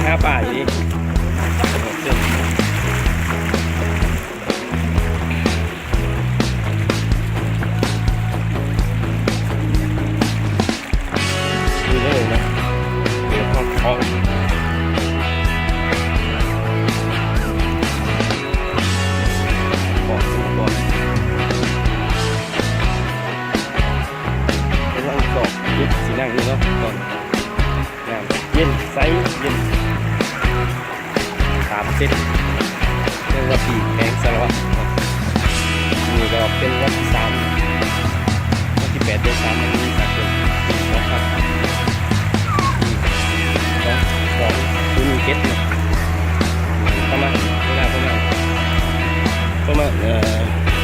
ຫາປາຢູ່ນີ້ ຢູ່ເລີຍນະ ເປັນຂອງ ຂອງ ຂອງ ກຳລັງຊອກຈຸດຊິນັ່ງຢູ່ເນາະ ຕອນ ງາມ ເຢັນ ໃສ ເຢັນ ຕາມເສັ້ນເຈົ້າໜ້າທີ່ແຂວງສາລະວັນເນາະ. ມື້ນີ້ກໍເປັນວັນທີສາມ ວັນທີແປດເດືອນສາມ ມັນມີສາກົນ ສອງພັນ ສອງ ສອງພັນຊາວເຈັດເນາະ. ປະມານ ເວລາປະມານ ປະມານ ເອີ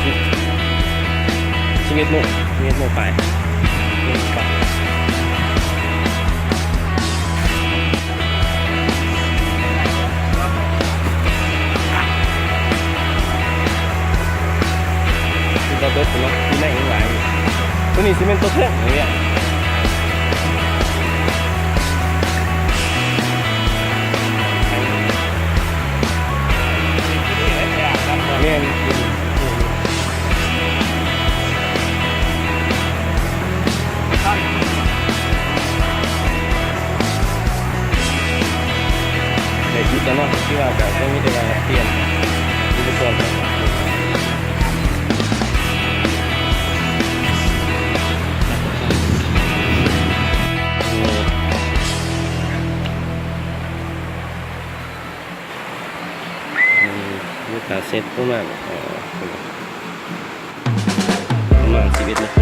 ສິບ ສິບເອັດໂມງ ສິບເອັດໂມງປາຍ ສິບເອັດໂມງປາຍ. ເປັນຕາເບິດເນາະ ຢູ່ໃນເອງຫຼາຍ. ຕົວນີ້ຊິແມ່ນຕົວເທິງນີ້ແຫຼະ ແມ່ນ. ໄດ້ຄິດແລ້ວເນາະ ທີ່ວ່າກໍບໍ່ມີແຕ່ວ່າປ່ຽນອຸປະກອນ. ອືມ ອືມ ມີການເຊັດປະມານ ເອີ ປະມານສິບເອັດນາທີ